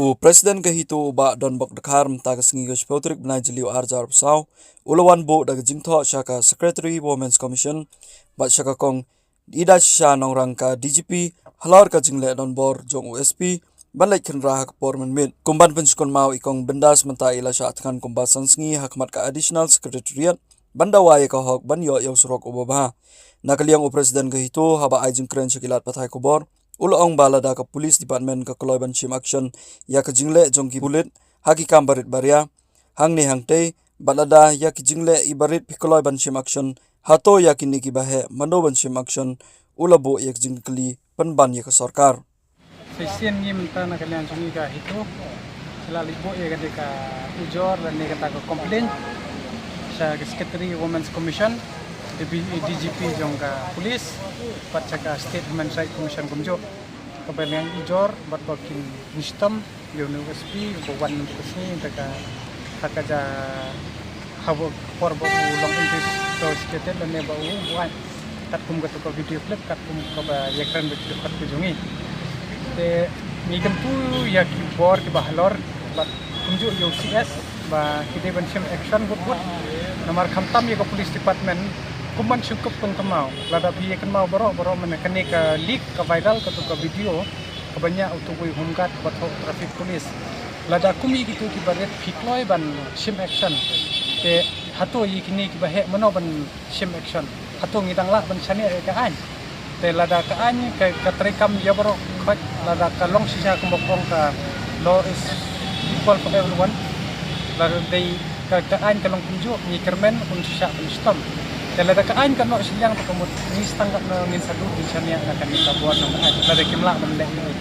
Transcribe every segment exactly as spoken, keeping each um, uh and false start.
U President ka HITO u Bah Donbok Dkhar mynta ka sngi ka shiphew tarik bnai Jylliew arhajar arphew saw u la wan buh da ka jingthoh sha ka Secretary Women's Commission bad sha ka Kong Ida Shisha Nongrang ka DGP halor ka jingleh donbor jong u SP ban leit khynra ha ka por mynmiet. Kum ban pynsngewthuh, i Kong Bindas mynta i la shah thngan kumba san sngi ha khmat ka Additional Secretariat ban dawa ïa ka hok ban ïoh ïa u surok uba bha. Na ka liang u President ka HITO haba ai jingkren sha ki lad pathai khubor u la ong ba lada ka Police Department ka kloi ban shim action ïa ka jingleh jong ki pulit ha ki kam barit baria hangne hangtei, bad lada ïa ki jingleh i barit phi kloi ban shim action, hato ïa kine kiba heh mano ban shim action? U la buh ïa ka jingkylli pynban ïa ka sorkar. Sa shisien ngi mynta na ka liang jong ngi ka HITO sa la leit buh ïa kane ka ujor lane kata ka complaint sha ka Secretary Women's Commission, DGP jong ka Police bad sha ka State Human Rights Commission kumjuh, kaba nang ujor bad ba kin shitom ïa une u SP ba wan mynta ka sngi, mynta ka, ha ka ja, haba por ba u long investigated lane ba u buaid, katkum katu ka video clip, katkum kaba ïakren bad ki dkhot ka jong ngi. Te ngi kyntu ïa ki bor kiba halor bad kumjuh ïa u CS ba ki dei ban shim action bud bud. Namar khamtam ïa ka Police Department kum ban shu kup pynkynmaw, lada phi ïa kynmaw baroh baroh mynne kane ka leak, ka viral katu ka video kaba ñiah utu u home guard kaba thoh traffic police. Lada kum ïa kitu kiba rit phi kloi ban shim action, te hato ïa kine kiba heh mano ban shim action? Hato ngi dang lah ban shaniah ïa ka aiñ? Te lada ka aiñ ka, ka treikam ïa baroh khoit, lada ka long shisha kumba ong ka law is equal for everyone, lada dei ka, ka aiñ ka long kumjuh, ngi kyrmen un shisha un shitom. Te lada ka aiñ ka noh shiliang, te ka mut ngi sdang katno ngin sa duh ngin shaniah na kane ka bor nongaiñ lada kim lah ban leh ïa ngi?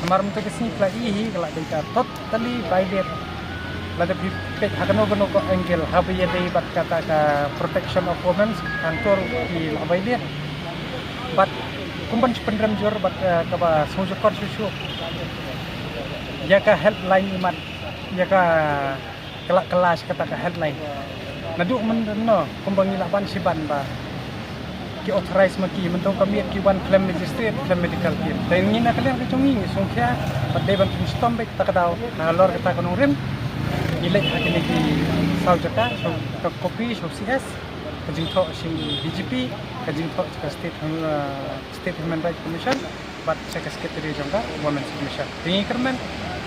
Namar mynta ka sngi ka la i hi ka la dei ka totally violate. Lada phi peit ha kano kano ka angle, haba ïadei bad kata ka protection of women, hangto ruh ki la violate. Bad kum ban shu pynrem jur bad, eh, kaba sngewsukor shuh shuh, ïa ka healthline imat, ïa ka kylla kylla sha kata ka healthline. Naduh mynno kumba ngi lah ban shiban ba ki authorize ma ki, mynta ka miet ki wan khlem magistrate, khlem medical team. Te ngi na ka liang ka jong ngi ngi sngewkhia bad dei ban pynshitom beit ta ka daw halor kata ka nongrim. Ngi leit ha kine ki saw jaka, sha ka copy sha u CS, ka jingthoh sha u DGP, ka jingthoh sha ka State, uh, State Human Rights Commission bad sha ka Secretary jong ka Women's Commission. Te ngi kyrmen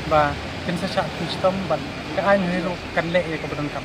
ba kin sa shah pynshitom bad ka aiñ hi ruh kan leh ïa kaba donkam.